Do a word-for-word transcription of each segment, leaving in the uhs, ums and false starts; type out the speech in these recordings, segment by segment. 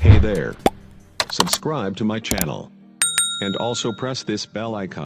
Hey there. Subscribe to my channel. And also press this bell icon.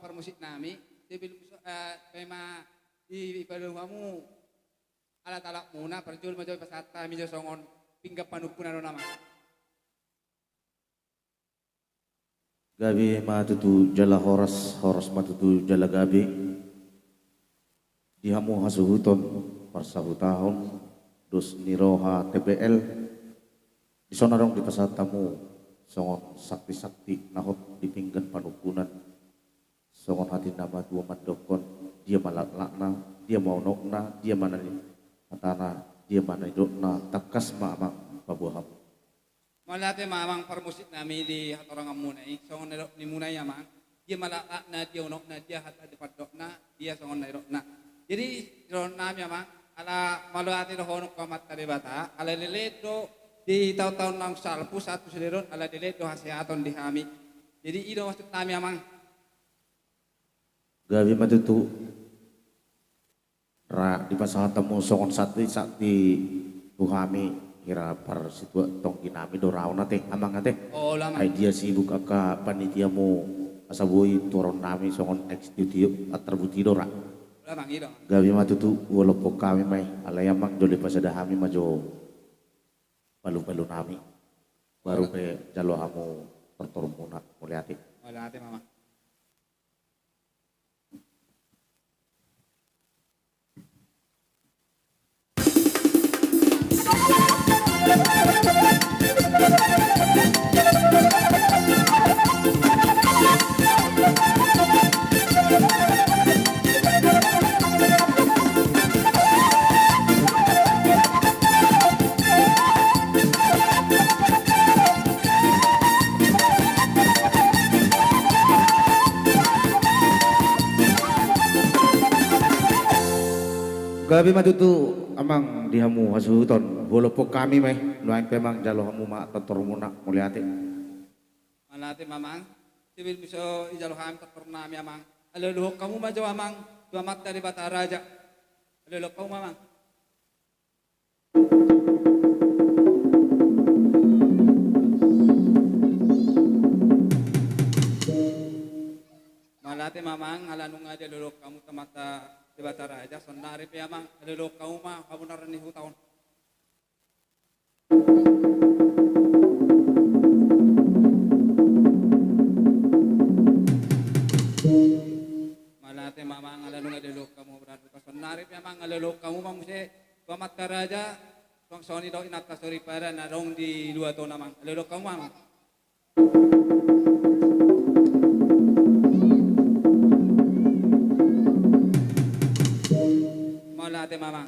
parmusik nami, sebelum so-, eh, pe ma i, i padomu hamu alat-alatmuna, parjolo ma jo pasahat hami jo songon pinggan panungkunan on, amang. Gabe ma tutu jala horas, horas ma tutu jala gabe. Di hamu hasuhuton, parsahutahon, dos ni roha T P L. Dison adong dipasahat hamu songon sakti-sakti na hot di pinggan panungkunan. Songon hata ni na matua mandokkon, dia ma laklakna, dia ma unokna, dia ma na ni hatana, dia ma na nidokna, tangkas ma amang paboa hamu. Mauliate ma amang parmusik nami di hatoranganmuna i, songon na nidok nimuna i amang, dia ma laklakna, dia unokna, dia hata ni pandokna, dia songon na nidokna. Jadi, dohonon nami amang, ala mauliate dohonon tu Amanta Debata, ala dilehon do di taon-taon naung salpu sahat tu sadari on, ala dilehon do hasehaton di hami. Jadi, i do maksud nami amang. Gabe ma tutu. Ra dipasahat hamu songon sakti-sakti tu hami, hira parsituak tonggi nami do raon ate, amang ate. Olo amang. Ai dia sibuk angka panitiamu asa boi tuhoron nami songon ex studio, antar buti do ra. Olo amang, i do. Gabe ma tutu, hulompok hami ma i, alai amang jolo pasada hami ma jo palu-palu nami. Baru pe jalo hamu tortormuna, mauliate. Mauliate ma amang. Gabe ma tutu amang di hamu hasuhuton, hulompok hami ma i, nuaeng pe amang jalo hamu ma tortormuna, mauliate. Mauliate ma amang, sebelum so dijalo hami tortor nami amang, alualuhon hamu ma jo amang tu Amanta Debata Raja. Alualuhon hamu ma amang. Mauliate ma amang, ala nunga dialualuhon hamu tu Amanta Debata Raja, saonnari pe amang, alualuhon hamu ma habonaran ni huta on. Mauliate ma amang, ala nunga dialualuhon hamu habonaran ni huta, saonnari pe amang, alualuhon hamu ma muse tu Amanta Raja, suang songon i dohot inanta soripada na adong di luat on amang, alualuhon hamu ma amang. Mauliate ma amang.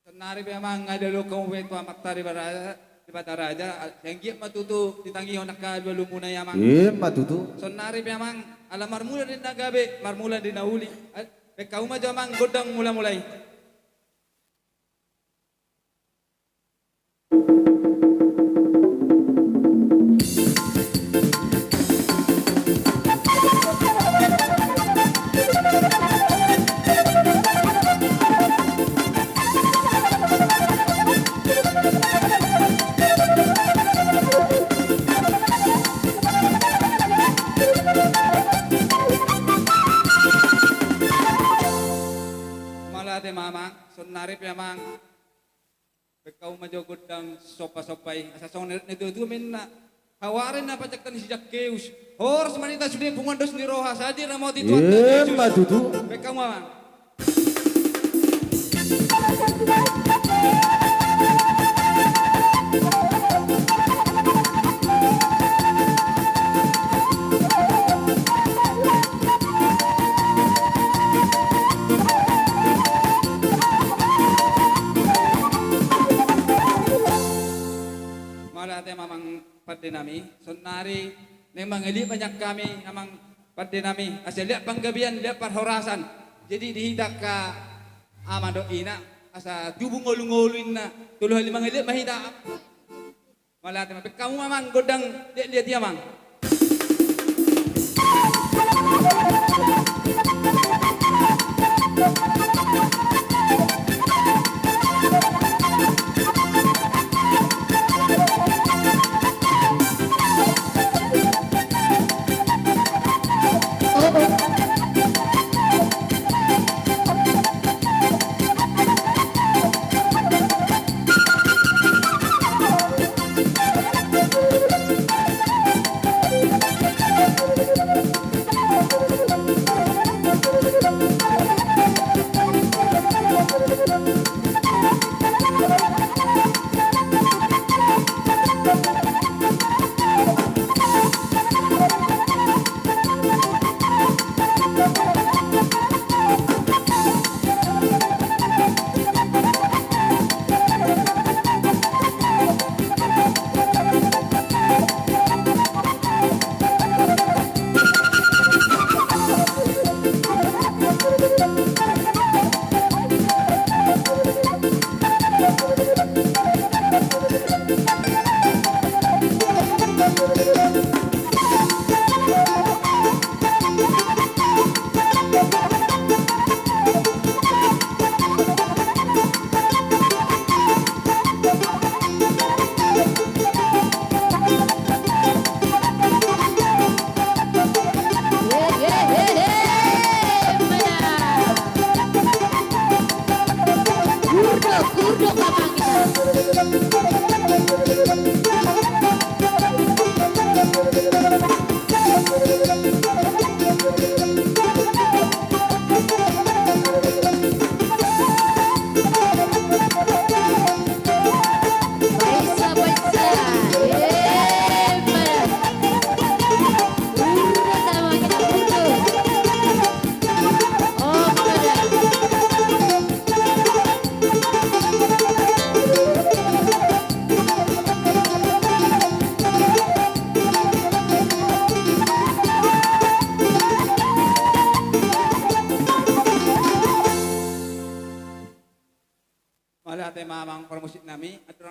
Saonnari pe amang, alualuhon hamu be tu Amanta Debata Raja, Debata Raja, sai anggiat ma tutu ditangihon angka alualumuna i amang. Ima tutu. Saonnari pe amang, ala marmula di na gabe, marmula di na uli. Al-, baen hamu ma jo amang gondang mulamula i. Mauliate ma amang, saonnari pe amang. Baen hamu ma jo gondang somba-somba i, asa songon na nidok ni natuatua ma inna. Hawaren na pajakkan si Zakkeus. Horas ma di hita sude punguan dos ni roha, sai diramoti Tuhanta Jesus. Ima tutu. Baen hamu ma amang. Mauliate ma amang pande nami, saonnari naeng mangaliat ma nian hami amang pande nami, asa liat panggabean, liat parhorasan. Jadi di hita angka ama dohot ina, asa tubu ngolu-ngolu inna, tolu hali mangaliat ma hita. Mauliate ma, baen hamu ma amang gondang liat-liat i amang.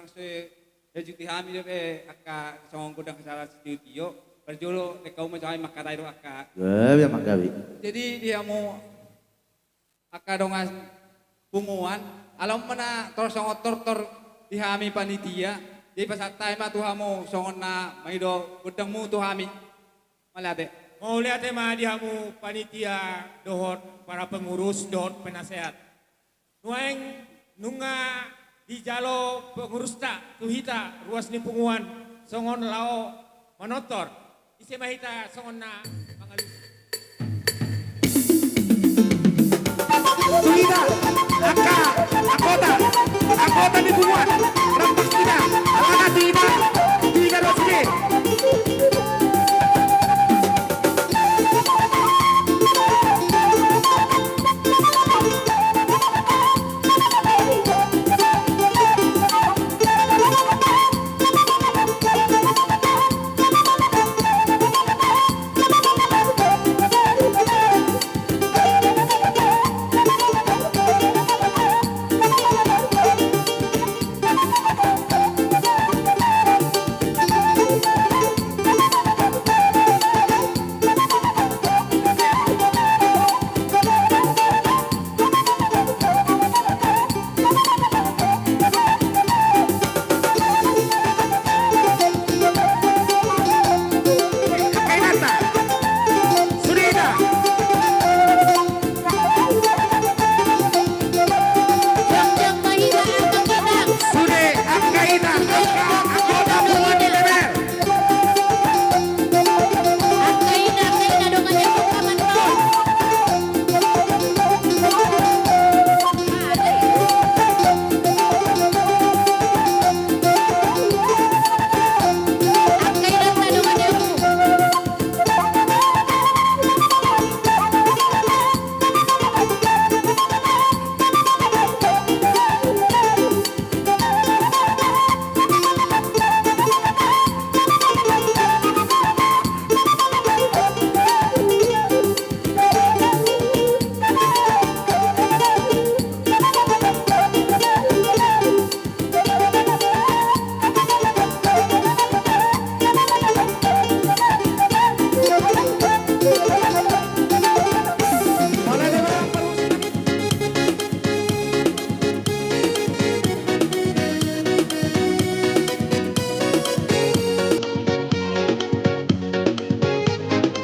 Sai, ya, juti hami dope angka songon godang hasala sitio-tio. Parjolo, dengka uma songon i mangkatai do angka. Ya, ya, manggabe. Jadi, di hamu angka dongan punguan, alai on ma na tor songon tortor di hami panitia. Jadi, pasahat hami ma tu hamu songon na mangido godangmu tu hami. Mauliate. Mauliate ma di hamu panitia dohot para pengurus dohot penasehat. Nuaeng nunga dijalo pengurusta tu hita ruas ni punguan songon laho manortor. Ise ma hita songon na mangalusi. Tu hita angka anggota, anggota ni punguan, rampak hita, alana tu hita, tu hita do sude.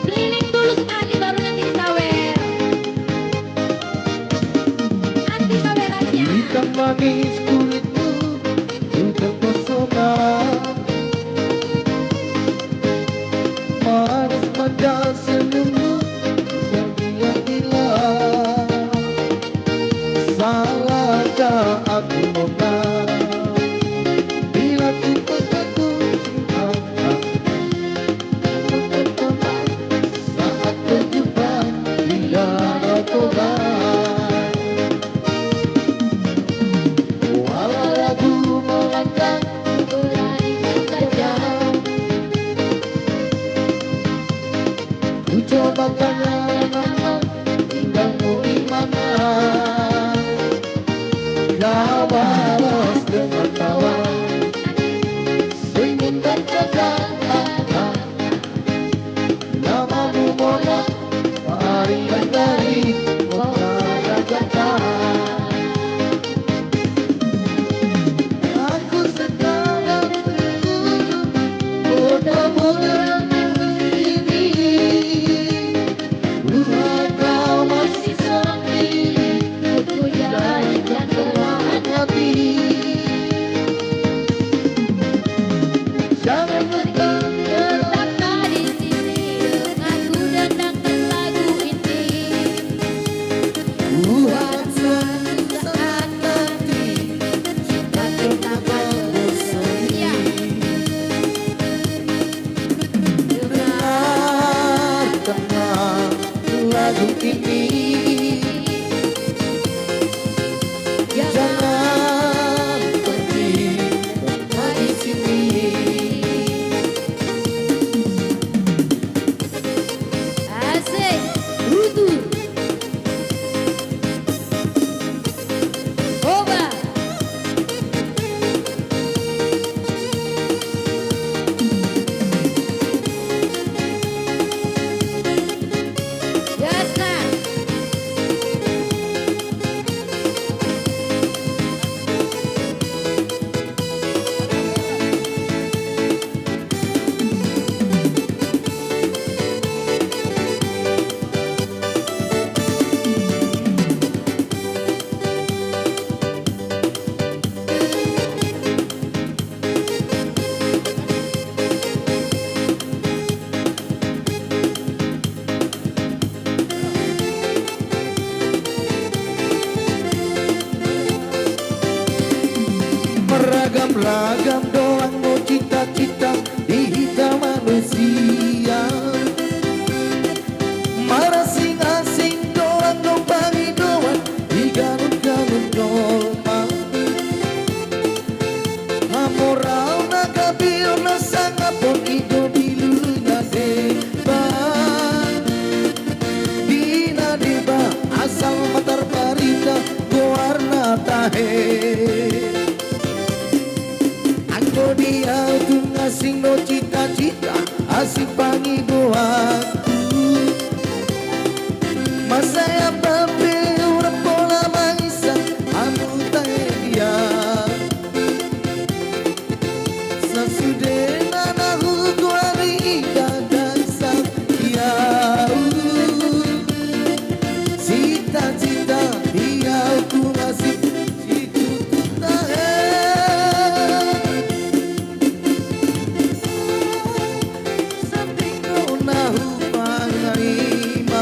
Keliling tulus hati baru nanti disawer. Nanti sawerannya. Hitam manis kulitmu, ku terpesona. Manis manja senyummu yang gila-gila. Salahkah aku mona bila ku terpaku cinta? Saat berjumpa di Danau Toba, walau lagu melantang, ku berani saja. Ku coba tanya nama, tinggalmu di mana? Kau balas dengan tawa, senyum dan kata-kata. Namamu Mona, varian dari kota Jakarta. Aku sekarang terkurung, kota Mona ini. Rumah kau masih sendiri, aku janji telah mati. Jangan bertanya. Tetaplah di sini, dengarku denangkan lagu ini. Buat suatu saat nanti, cinta kita bersemi. Iya. Dengarkanlah lagu ini. Jangan pergi dari sini. Asik. Rutu. Oba. Ragam do anggo cita-cita di hita manusia. Marasing-asing do anggo pangidoan di ganup-ganup jolma. Hamoraon na gabe on na sangap on i do di lului na deba. Di na deba asal ma tarbarita goarna tahe. Anggo di au tung asing do cita-cita, asing pangidoanku. Mansai ampang pe hurang pola mangisang hamu tahe dia. Sasudena na hugoari gagang sapiau. Cita-cita di au tung asing situtu tahe. Sampe na hupangarima.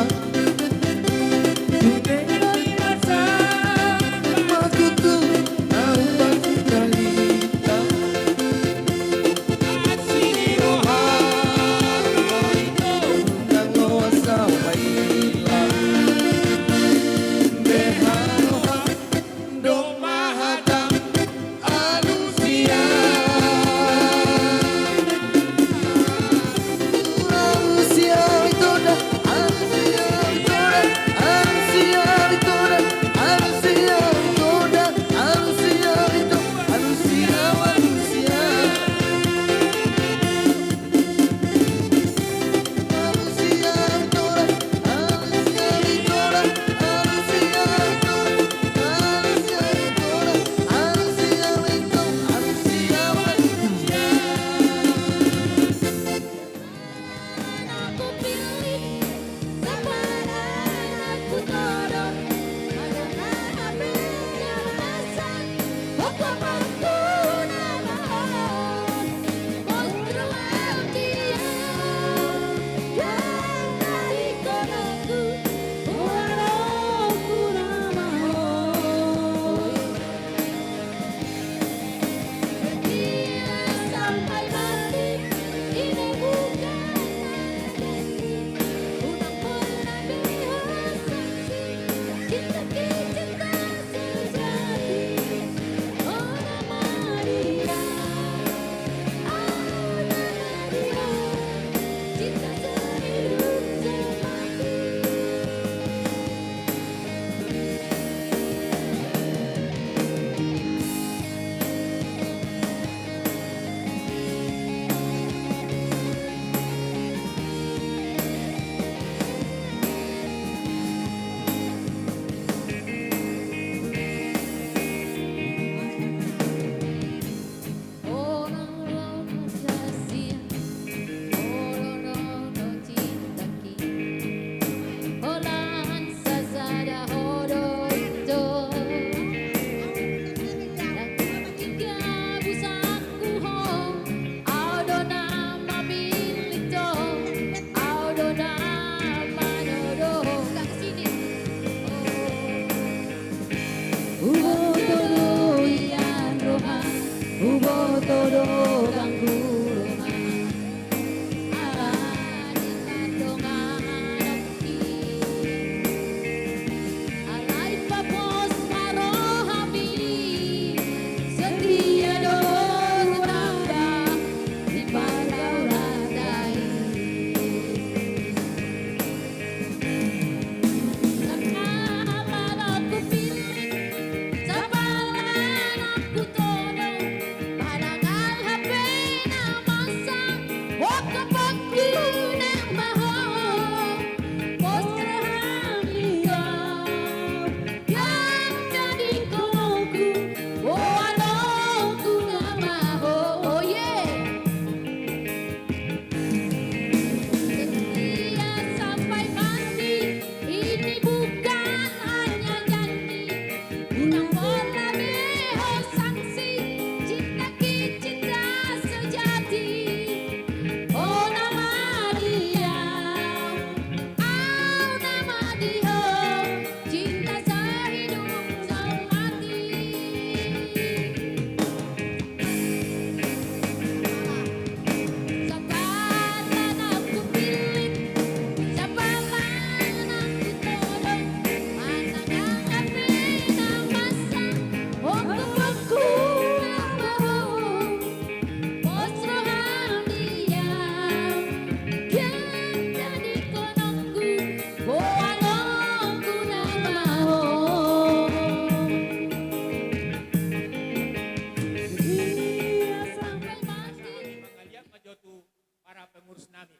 nami.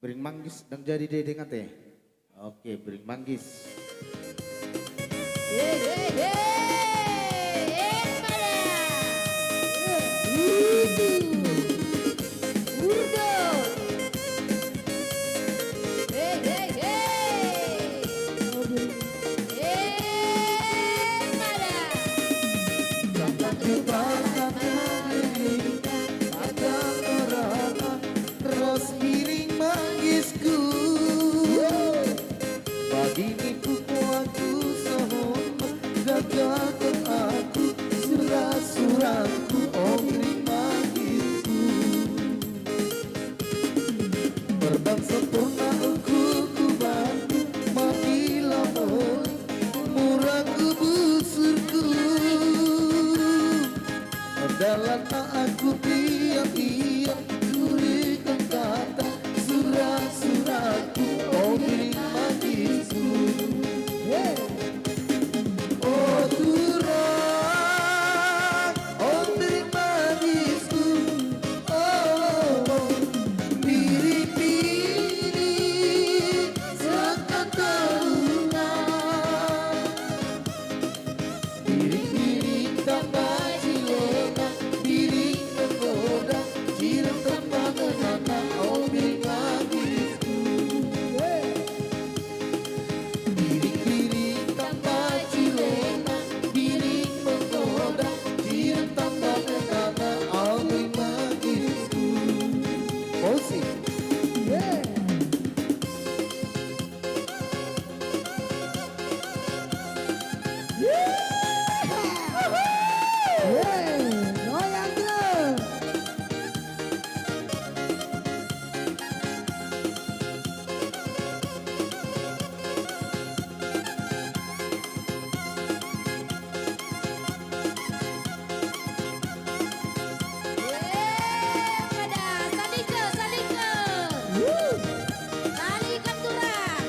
Bering Manggis, ndang jadi denggan ate. Oke, Bering Manggis. He, he, he. Emma da. Urdu. Urdu. He, he, he. Emma da. Ros Bering Manggisku. Pagi ni pupo aku sohom, gagaton aku, sura-surangku, o Bering Manggisku. Pardang sampurna ukurku, bantu mangila moli, muraku busurku. Dalan na aku piak-piak, durikan kata, sura-surangku, o Bering Manggisku. Hey! O tulang, o Bering Manggisku, o, o, biri-biri, sangkap taruna. Biri-biri tamba jilena, biri menggoda, jiran tamba ngenana, o Bering Manggisku. Hey! Biri-biri tamba jilena, biri menggoda, jiran tamba ngenana, o Bering Manggisku. Musik. Yeah. Yeah. Yeah. Goyang terus. Emma da, salingkot, salingkot. Wuh. Salingkot tulang.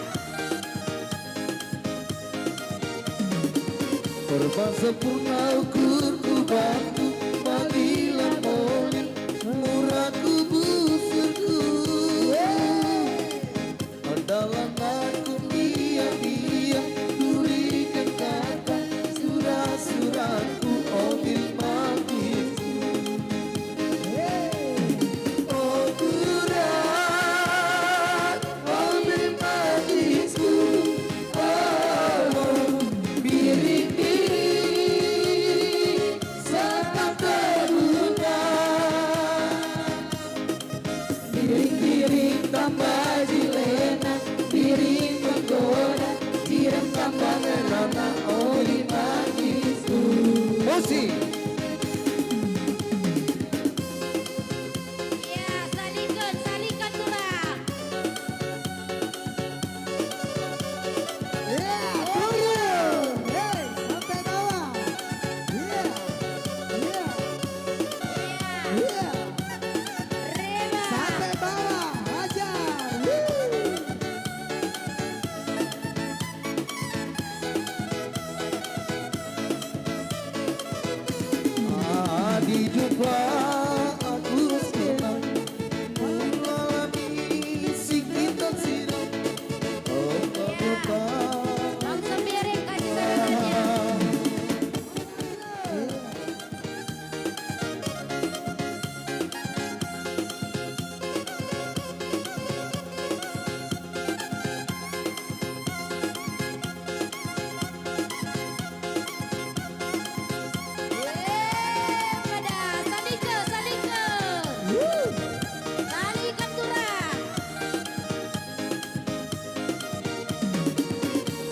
Pardang sampurna ukurku, bantu mangila moli, muraku busurku. Dalan na aku piak-piak, durikan kata, sura-surangku, o Bering Manggisku. O tulang, o Bering Manggisku, o, o, biri-biri, sangkap taruna. Biri-biri tamba jilena, biri menggoda, jiran tamba ngenana, o Bering Manggisku. Musik. Iya, salingkot, salingkot tulang.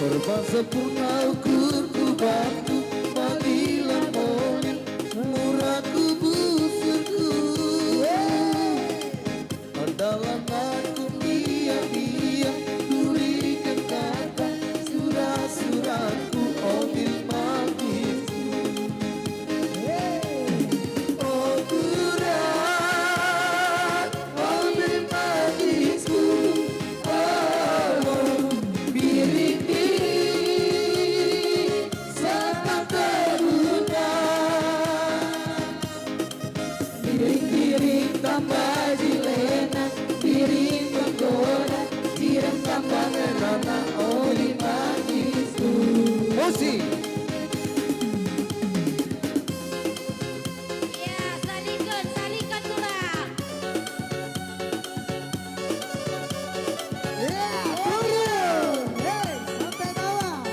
Terpaksa purna ukurku bantu, malila moli muraku busurku. Andalan aku dia-dia, durikan kata surah-surahku, obil magisku. Oh, kurang, obil magisku. Oh, biring-biring, setan teruna. Biring-biring tambah dilena, biring menggoda, jiran tambah ngerana, oli magisku. Musik. Iya, salingkon, salingkon, tulang. Iya, turun. Hei, sampai bawah.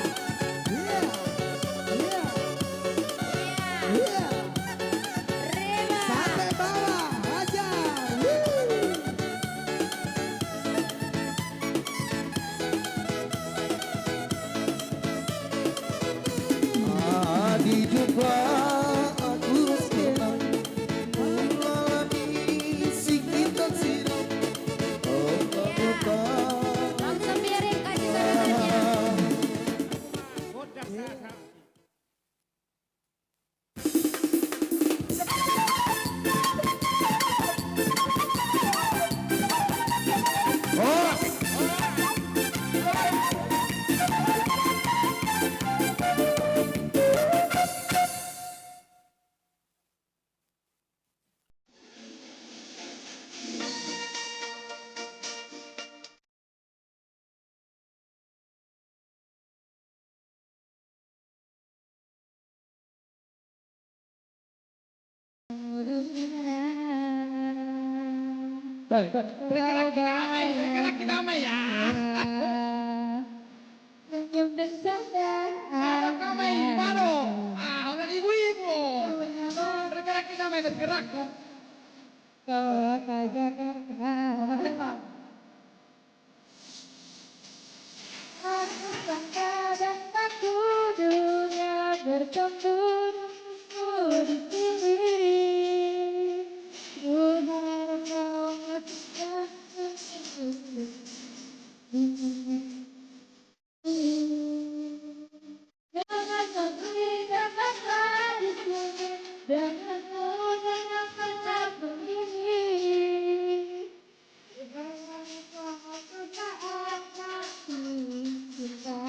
Iya, iya, iya. Sampai bawah, hajar. Wuh. Adi jumpa aku sekarang, mulai sikitan sini. Oh, oh, oh, oh. Bang Sembiring, kasih suaranya. Bergerak kita, Mai. Bergerak kita, Mai, ya. Senyum dan sadar. Mano, Mai, mano. Ah, udah ibu-ibu. Bergerak kita, Mai, bergerak. Kau akan jaga. Aku sangka dan tak kuduga bertemu denganmu di sini. Ku harap kau ngerti. Dengan memberi kata di sini, dengan menenangkan aku ini. Dengan kau tak akan cinta.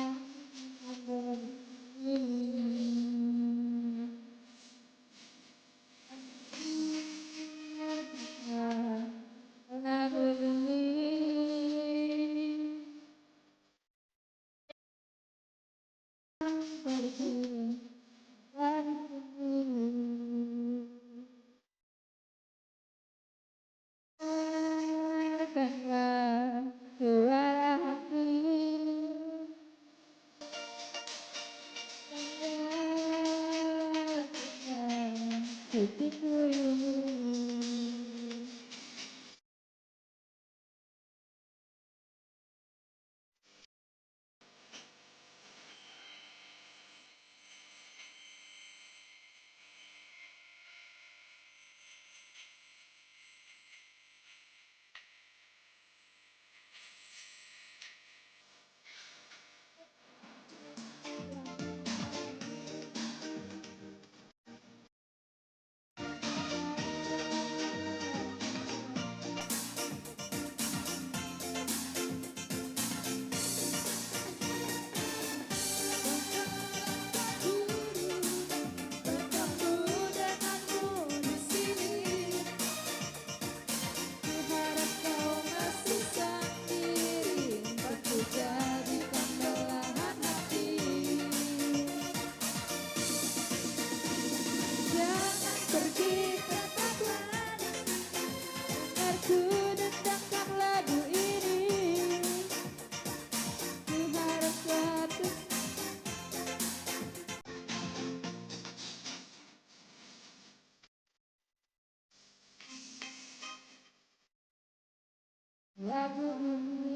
Kuharap kau masih seiring, buat ku jadikan belahan hati. Jangan pergi, tetaplah dengar ku dendangkan lagu ini. Kuharap suatu lagu ini.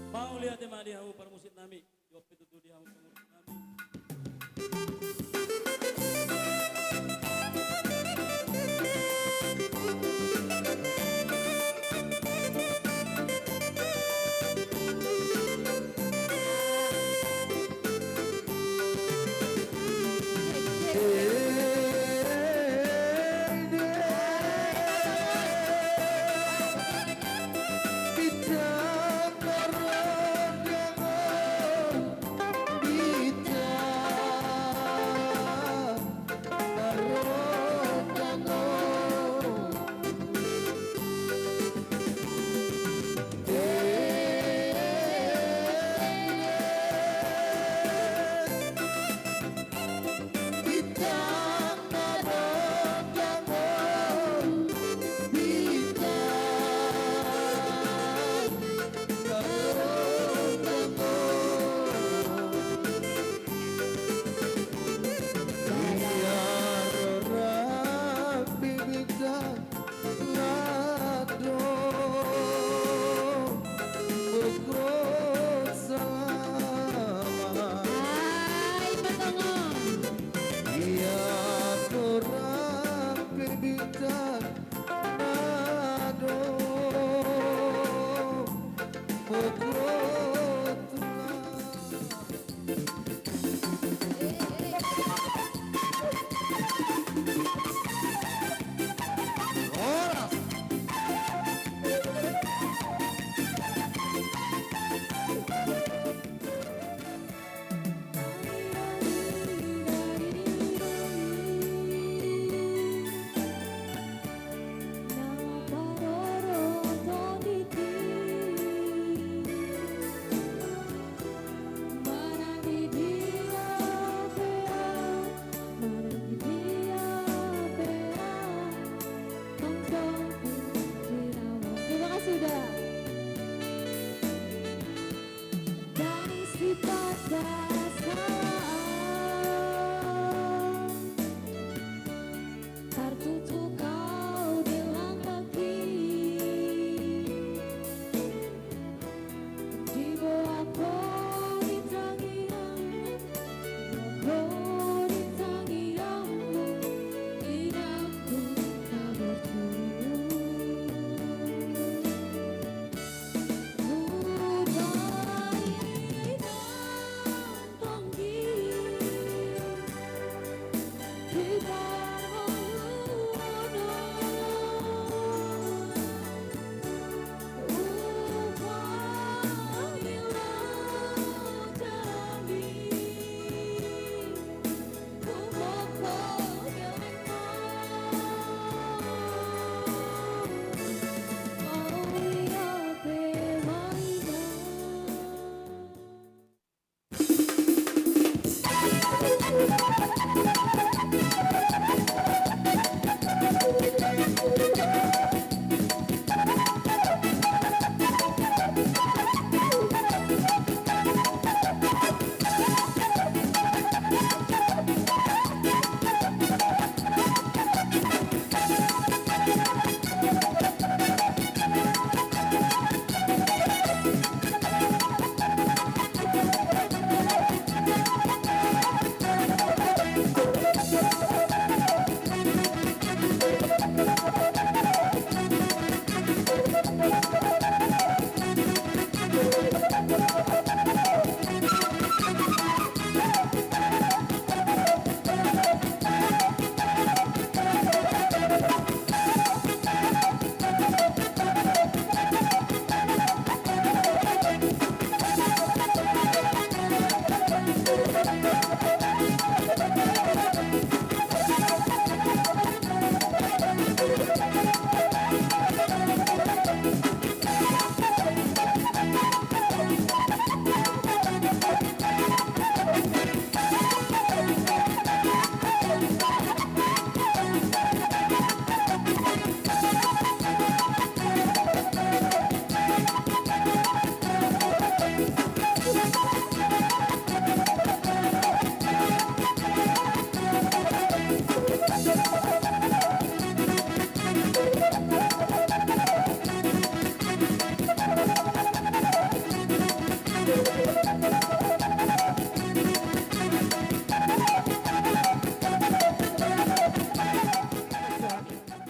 Mauliate ma di hamu parmusik nami. Jawab itu tuh di hamu pengurus nami. Terima kasih, udah. Dari sifat dasar tertutup kau di langkahki. Di bawah kau di tangiang, kau di tangiangku, hidupku tak bertujuan.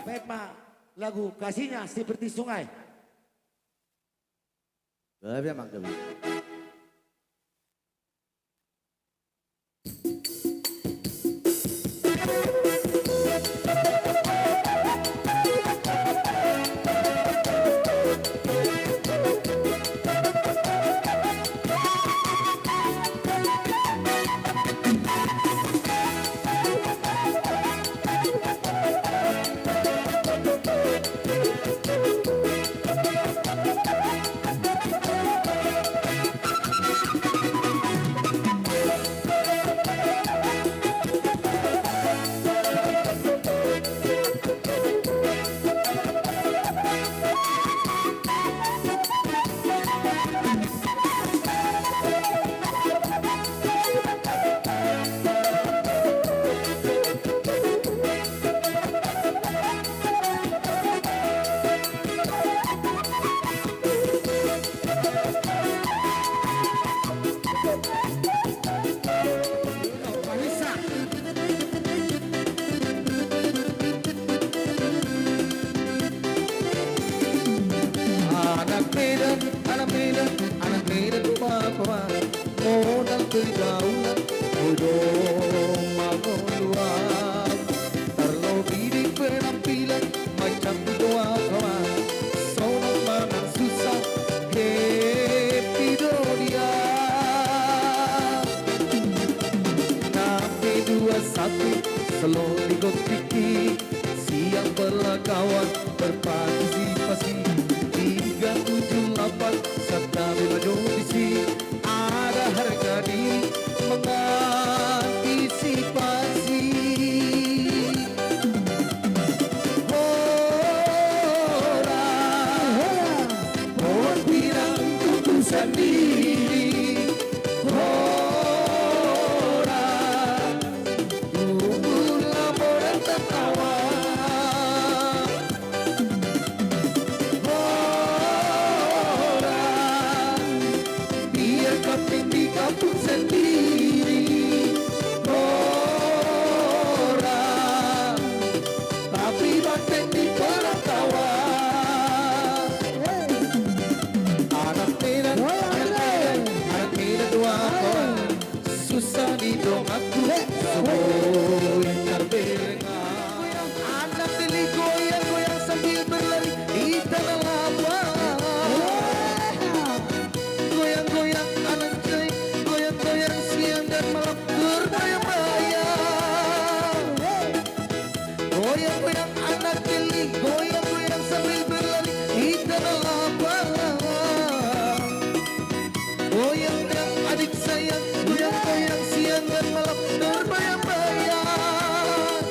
Baen ma lagu Kasihnya Seperti Sungai. Gabe amang gabe. Anak Medan, anak Medan, anak Medan, tua, tua. Modal pergaulan, modal mangoluan. Terlebih di penampilan, macam tua, tua. Sonang manang susah, happy do dia. Enam B dua satu, selalu di gok tiki. Siap berlagak kawan, berpartisipasi. Tiga tujuh lapan, serta bebas audisi. Ada harga diri mengantisipasi. Hora, hora, pohon pinang tumbuh sendiri. Hora, tumbuhlah modal tertawa. Hora, biar kambing di kampung sendiri. Hora, tapi banteng di perantauan. Anak Medan, anak Medan, anak Medan tua, tua. Susah di dongangku, eh, saboi terberengan. Goyang anak teli, goyang-goyang sambil berlari di tanah lapang. Goyang-goyang anak cai, goyang-goyang siang dan malam terbayang-bayang. Goyang-goyang anak teli, goyang-goyang sambil berlari di tanah lapang. Goyang-goyang adik sayang, goyang-goyang siang dan malam terbayang-bayang.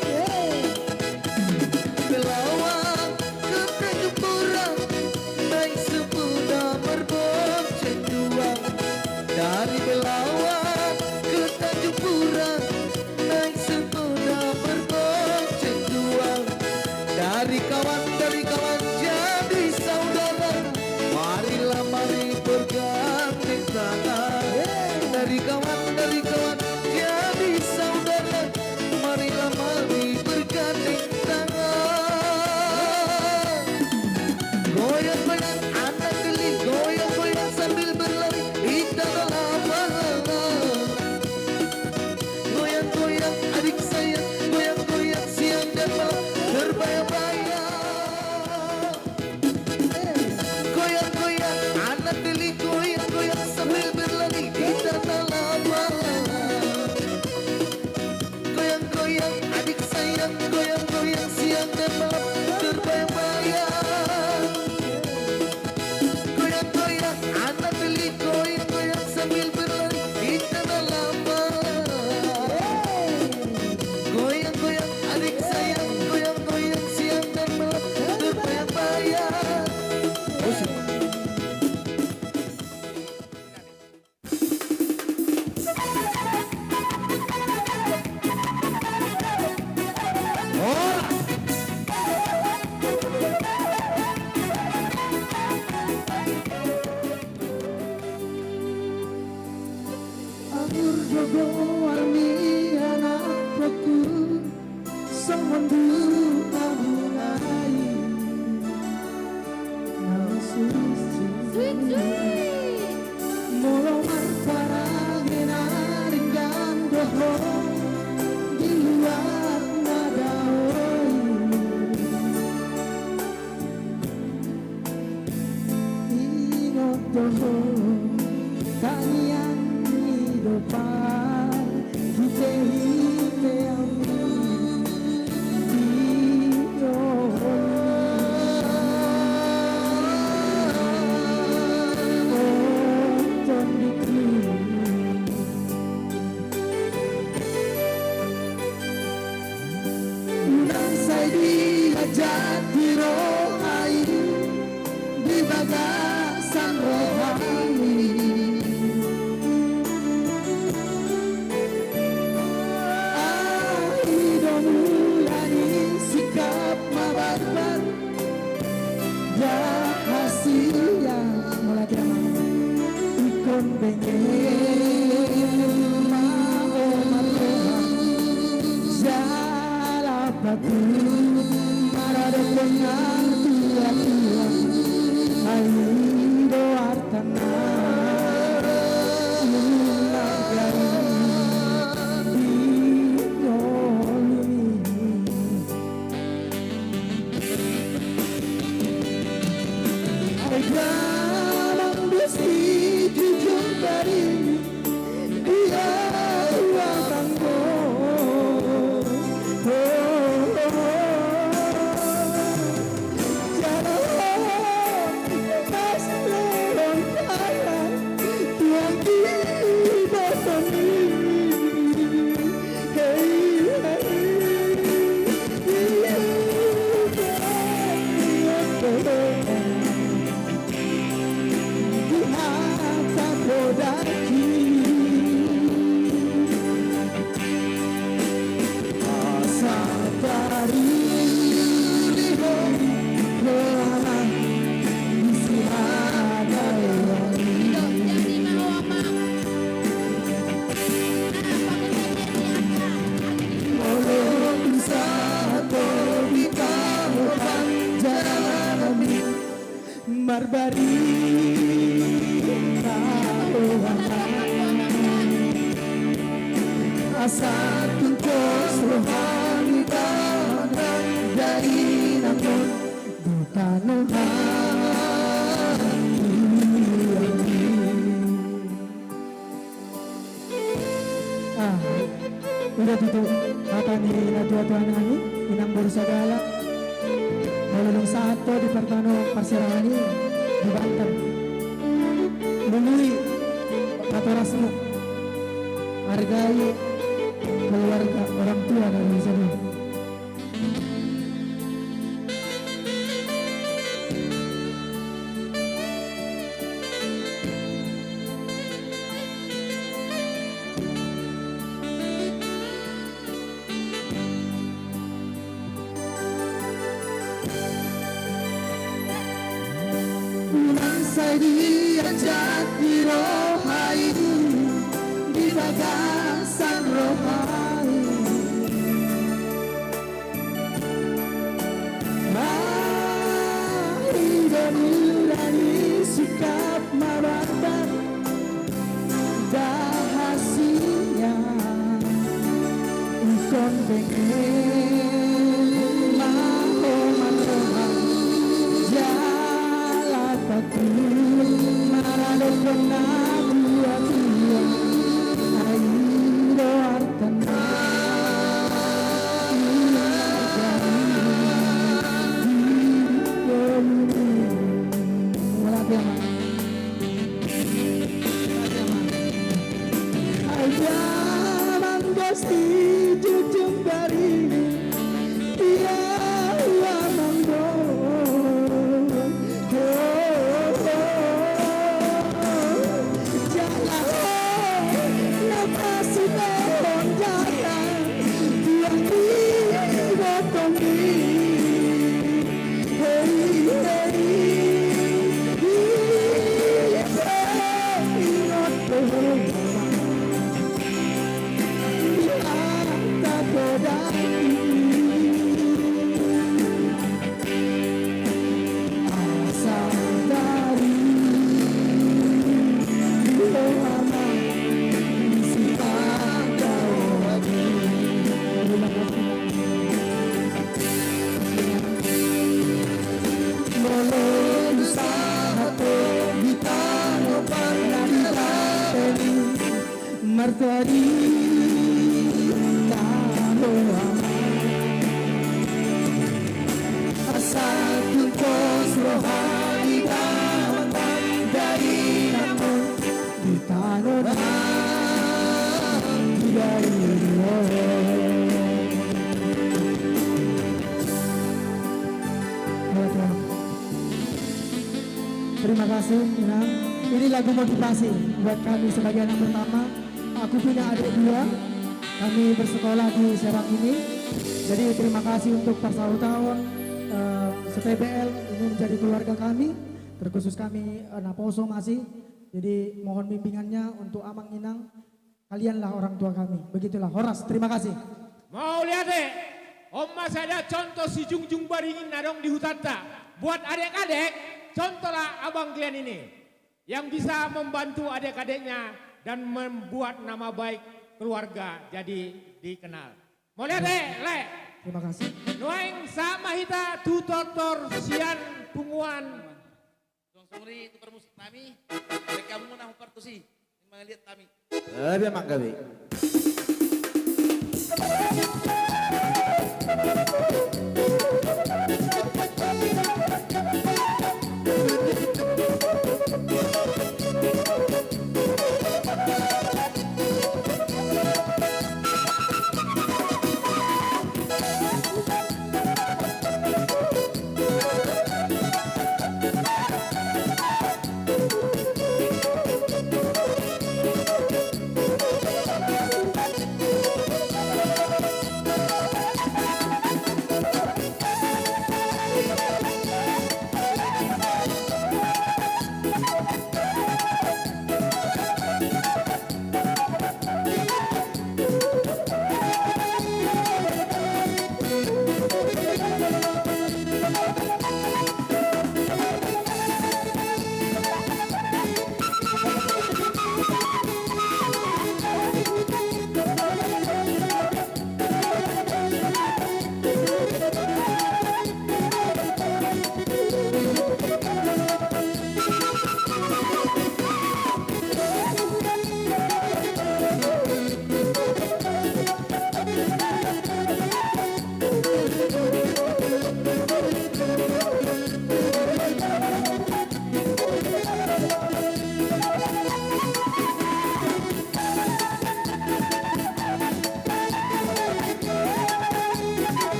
Belawan ke Tanjung Pura, naik sepeda berbonceng dua. Dari Belawan ke Tanjung Armi anak pokku songon duka mulai na suci. Molo marparange na denggan do ho di luat na dao i. Ingot do ho tangiang ni dompak hite-hitean i. Di jolo ni, o tondingku. Unang sai diajati roha i di bagasan rohami. Ai do mula ni sikap mabarbar, rahasia. Mauliate ma. Ingkon bereng ma ho marroha jala patuh maradophon na tua-tua. Ai do artana unang gabe di jolo ni. Ai damang do sijujung bari, dia uang tanggo. Jala mas leon kaya tuang di boto ni. Molo tung sahat di tamu panjalan marbari tahu asa tungkos rohani tangan dari namun di tanoh hati. Ah, i do tutu hata ni natua-tua nami, inang boru sagala. Molo dung sahat ho di partaonon parserahan i di Banten, lului natorasmu, argai keluarga orang tua dari sadari. Unang sai diajati roha i di bagasan roha i. Ai do mula ni sikap mabarbar, rahasia. Ingkon bereng ma ho marroha jala patuh maradophon na tua-tua. Ai do artana Mauliate ma. Ai damang do sijujung bari, dia uang manggo. Jala ho na pasilehon jala tuang di boto ni. Hei, hei, hei, hei, ingot do ho. Terima kasih, Inang. Ini lagu motivasi buat kami sebagai anak pertama. Aku punya adik dua. Kami bersekolah di Serang ini. Jadi, terima kasih untuk Parsahutaon, eh, S T B L. Ini menjadi keluarga kami, terkhusus kami, eh, naposo masih. Jadi, mohon bimbingannya untuk Amang Inang. Kalianlah orang tua kami. Begitulah. Horas, terima kasih. Mauliate. On ma sada contoh sijungjung baringin na adong di hutanta. Buat adek-adek, contohlah Abang Glenn ini, yang bisa membantu adek-adeknya dan membuat nama baik keluarga jadi dikenal. Mauliate, Le. Terima kasih. Nuaeng sahat ma hita tu tortor sian punguan. Suang songon i tu parmusik nami, baen hamu ma na hombar tusi, mangaliat hami. Gabe, manggabe.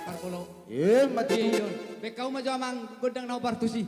Parpolo. Ima tutu. Baen hamu ma jo amang gondang na hombar tusi.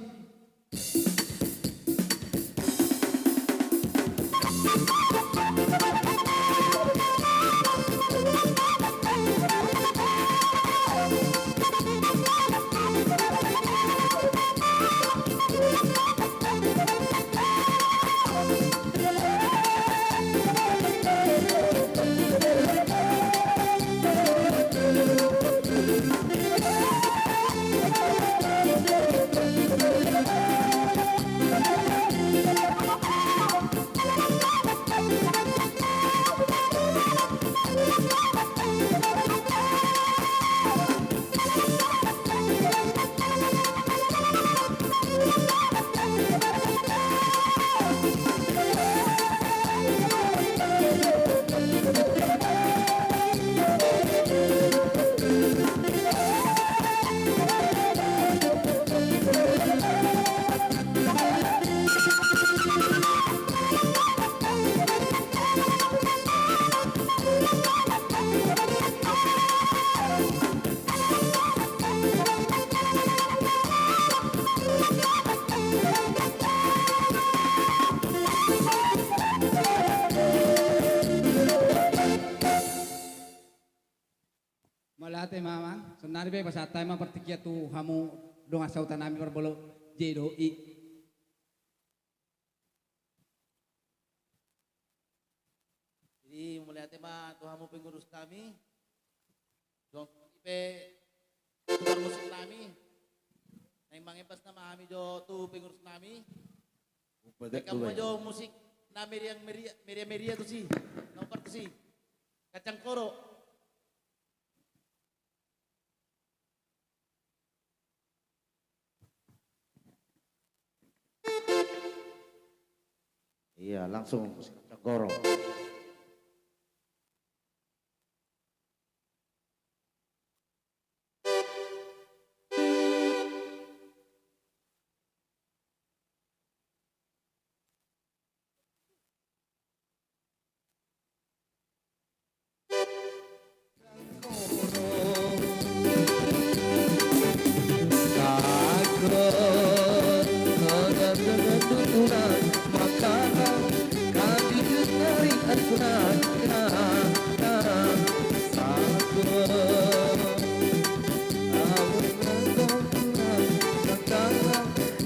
Ari pe pasahat hami ma partingkian tu hamu dongan sahuta nami parbolo, J do i. Jadi mauliate ma tu hamu pengurus nami. Suang pe tu parmusik nami. Naeng mangembas nama hami jo tu pengurus nami. Umpet. Baen hamu jo musik na meriang meria, meria meria tusi. Na umpar tusi. Kacang koro. Iya, langsung musik kacang koro.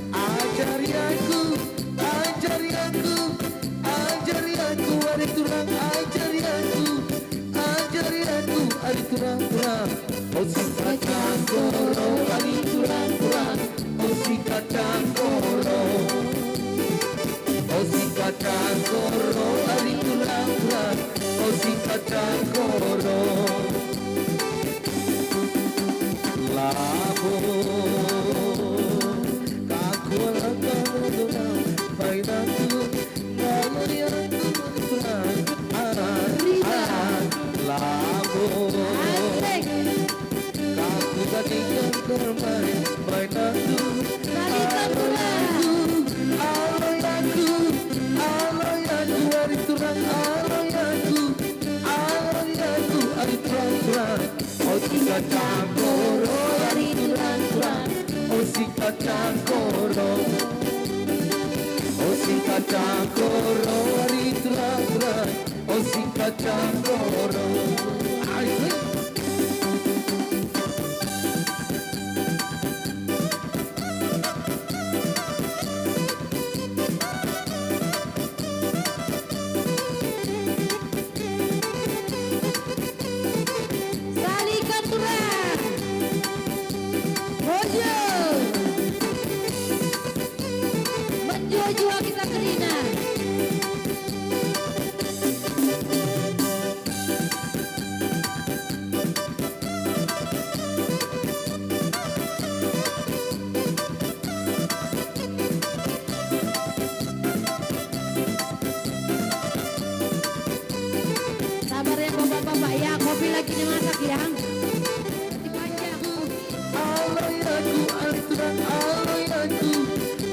Ajari aku, ajari aku, ajari aku, ari tulang, ajari aku, ajari aku, ari tulang, tulang. O singkat koro, ari tulang, tulang. O singkat koro. O singkat koro, ari tulang, tulang. O singkat koro. Laho. Asik. O singkat koro, ari tulang, tulang. O singkat koro. O singkat koro, ari tulang, tulang. O singkat koro. Asik. Sali Kanturan. Hojo. Manjojo hita kerina. Sabar ya, Bapak-bapak ya, kopi lagi dimasak ya. Dipanjang. Alai aku, alai Tuhan, alai aku,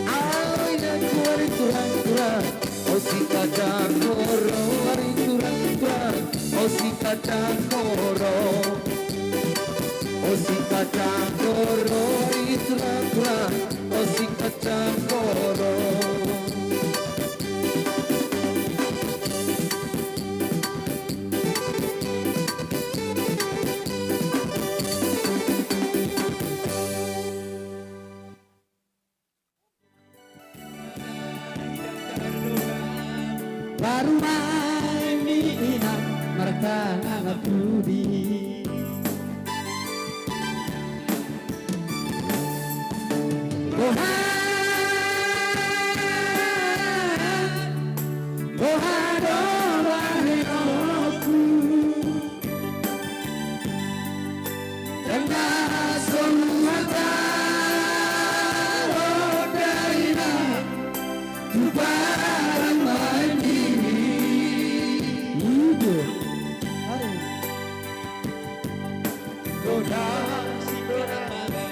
alai aku, alai Tuhan, Tuhan. O singkat koro, alai Tuhan, Tuhan. O singkat koro. O singkat koro, alai Tuhan, Tuhan. O singkat koro. Parumaen ni inang martanga marpudi. Boha, boha do bahenonku. Tangkas do huhatahon daina tu parumaen ni. Ido. Godang si godang maga.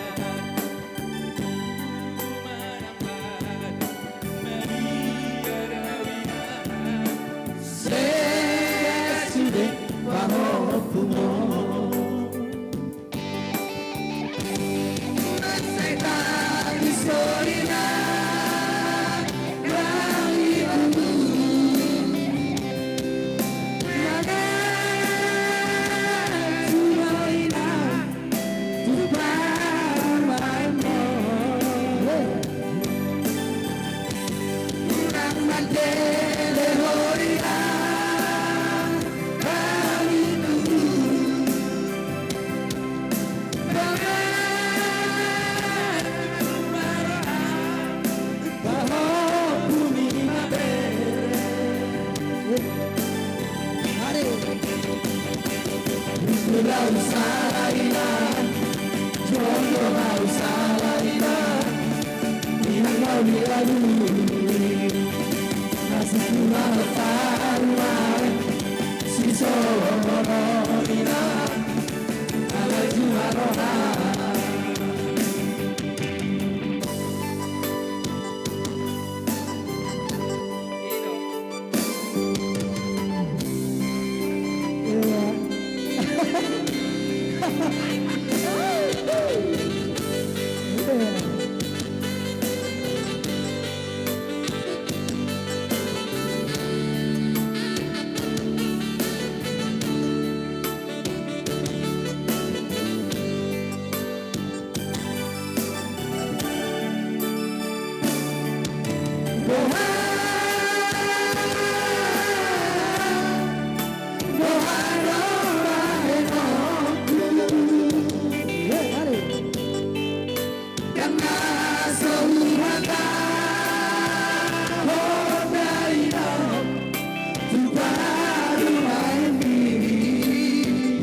Sega sude pahompungon.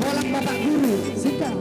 Holan Bapak Guru, sikat.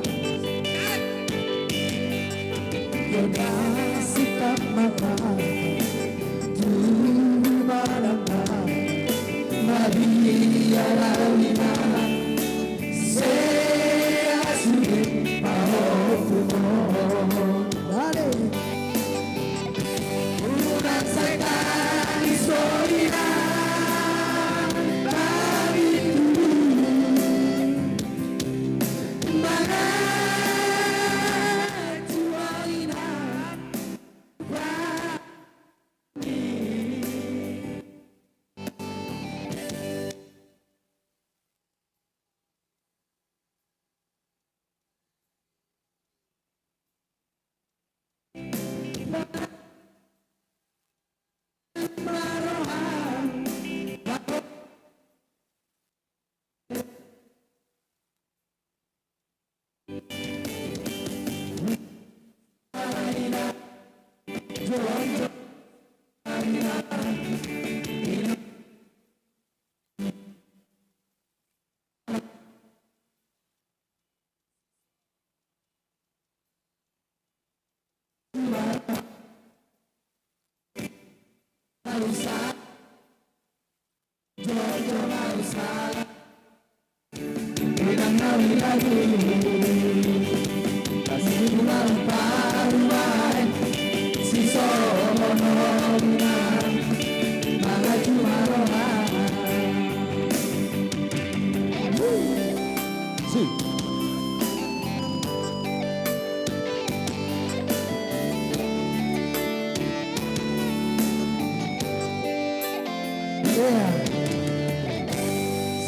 Iya.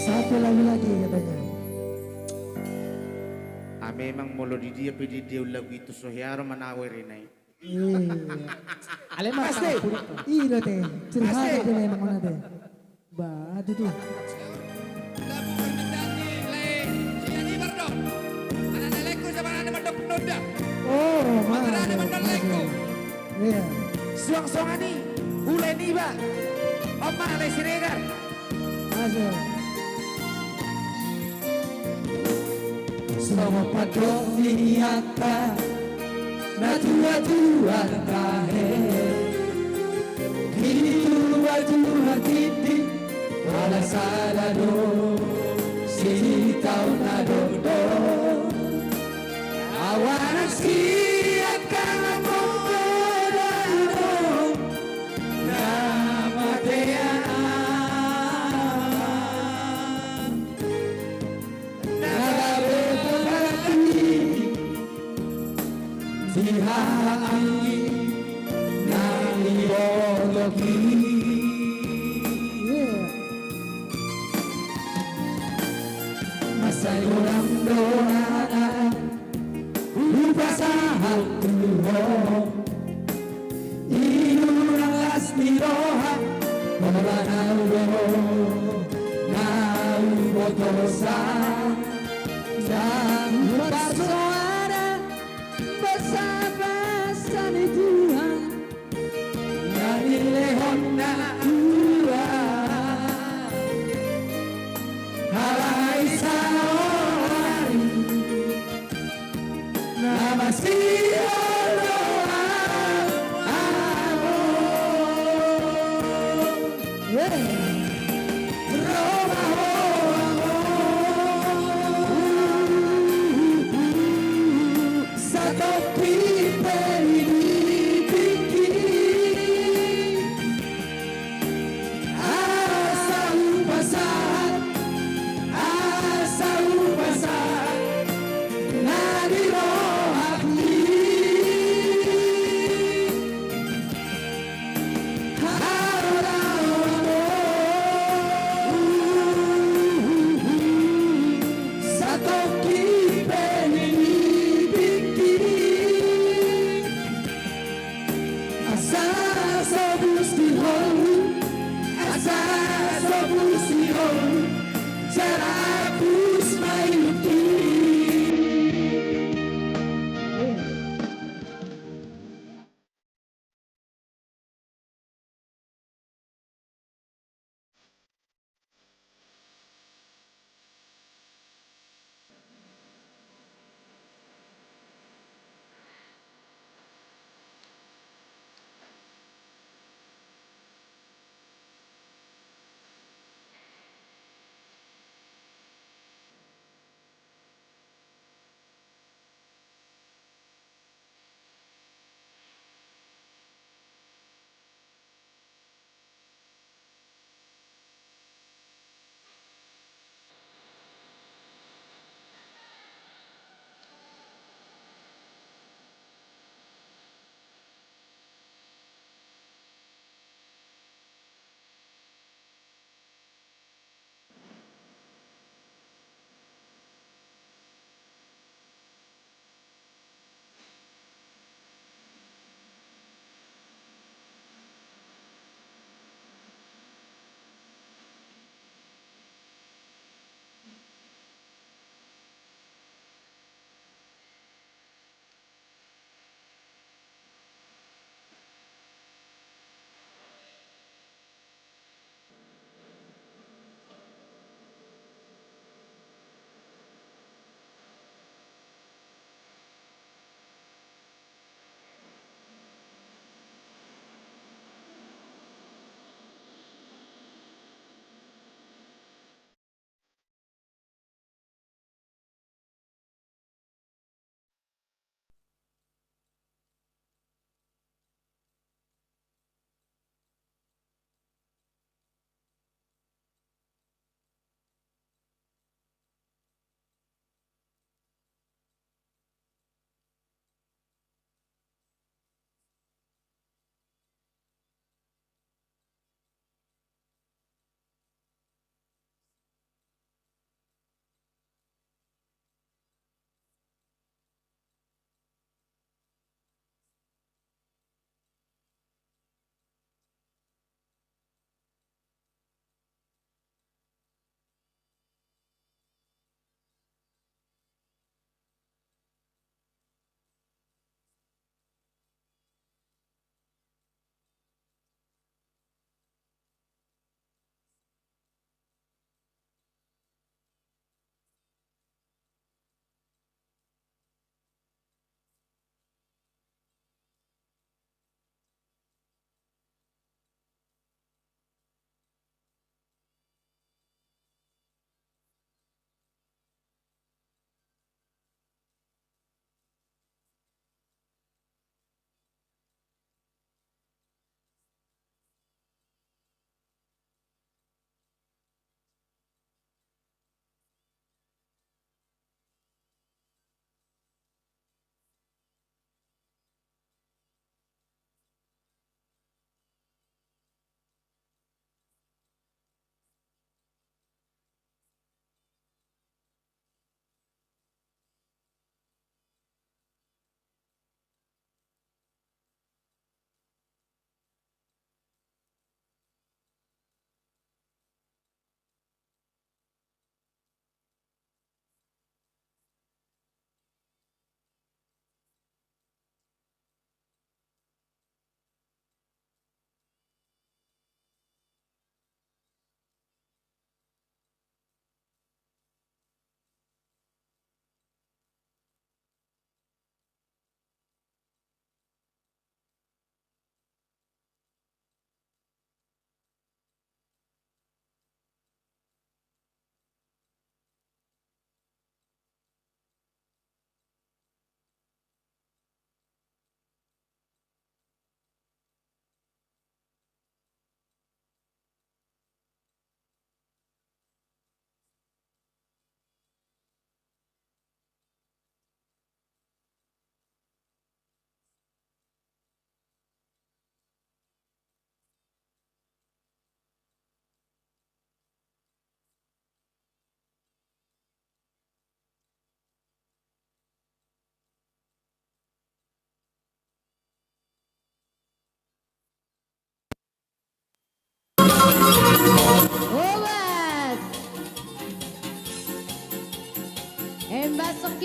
Satu lagu lagi katanya. Ah, memang molo di dia pe di dia lagu itu so hea ro manawer i nai. Iya. Ale mas te. Iya te. Curhat te memang mana te. Ba, aduh, aduh. Labu Marnandani, le, si Adi Bardo. Anak na lengku sama anak na mandok noda. Oh, mana ada mandok lengku. Iya. Suang-suangan i, ule niba. Oma, le Siregar. Masuk. Songon pandok ni angka na tua-tua tahe, di tua-tua titi ala sada do sitaon na dokdok. Awanan si angka na mangkoda do na matean. Na gabe pangkati di hami na nibotoki. Masa i godang do anak hupasahat tu ho. I do nang las ni roha, holan au do na hubotosan. Ndang huparsoada basa-basa ni Tuhan na nilehon na tua. Alai saonari na masihol do au. Ro ma ho, satongkin pe di tingki. Asa hupasahat, asa hupasahat na di rohangki. Hau do, satongkin pe di tingki. Asa so bus di holu, asa so bus di holu, jala bus ma i.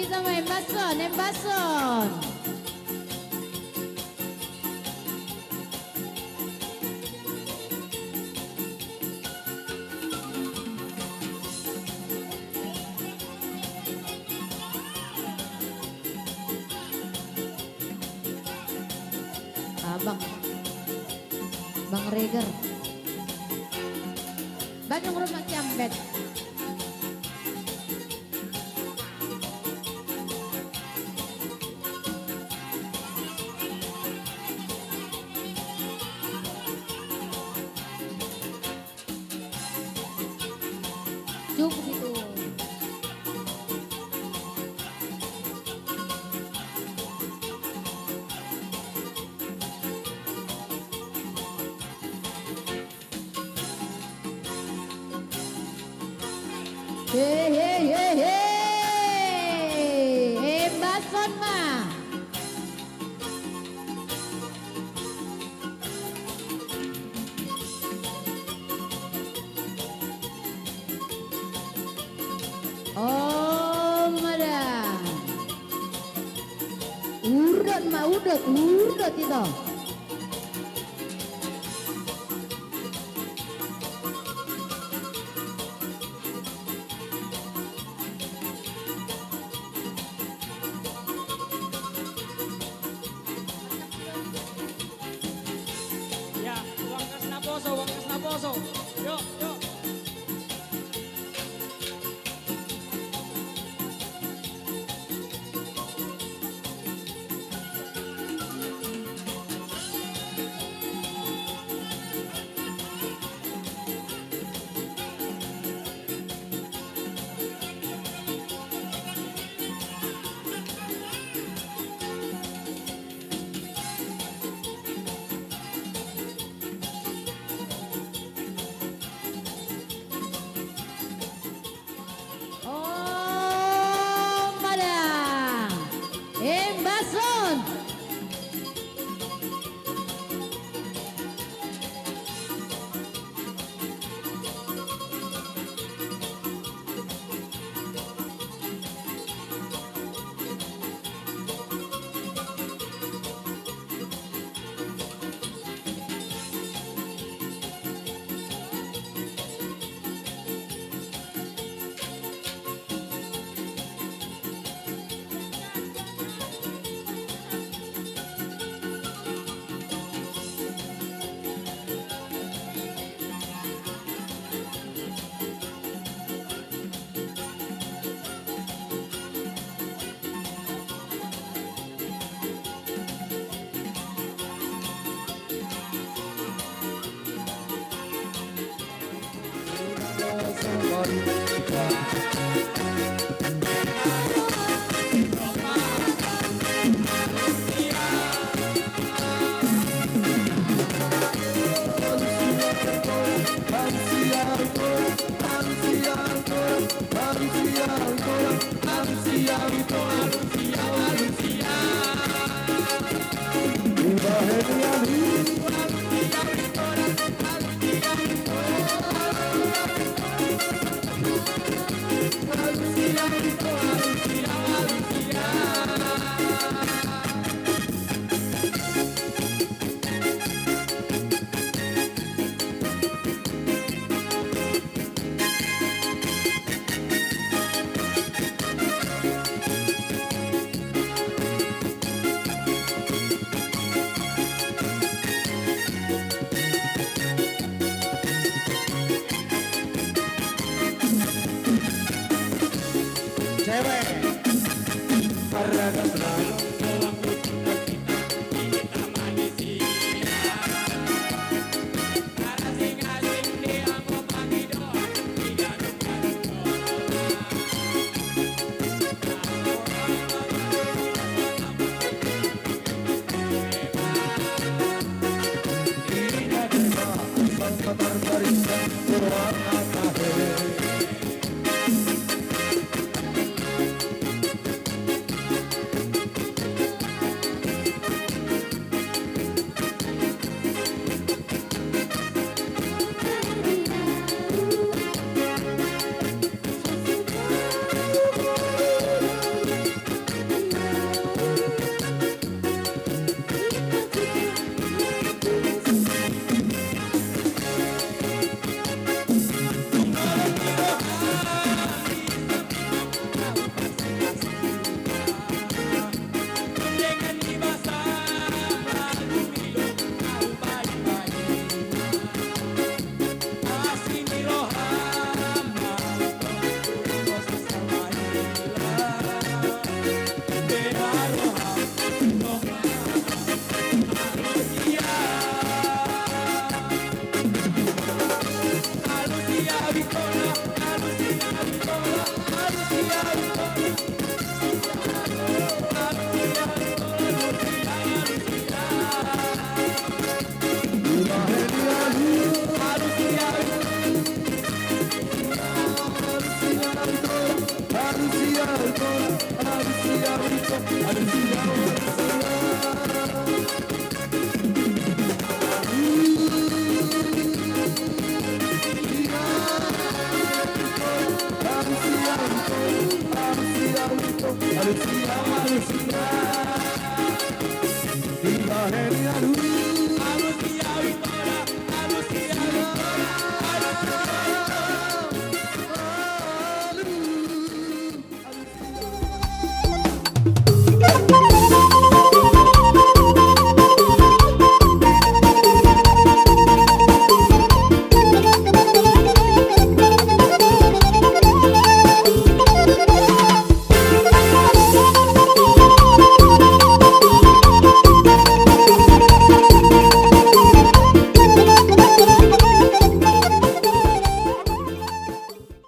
Sama Embason, Embason. Abang. Bang Reger. Bang yang rumah kiambet. Cukup itu. He, he, he, he. Embason ma. Om ma da. Urdot ma, urdot, urdot ito. Ya, uang kas naposo, uang kas naposo. Yo, yo. Om ma da. Embason. Cewek.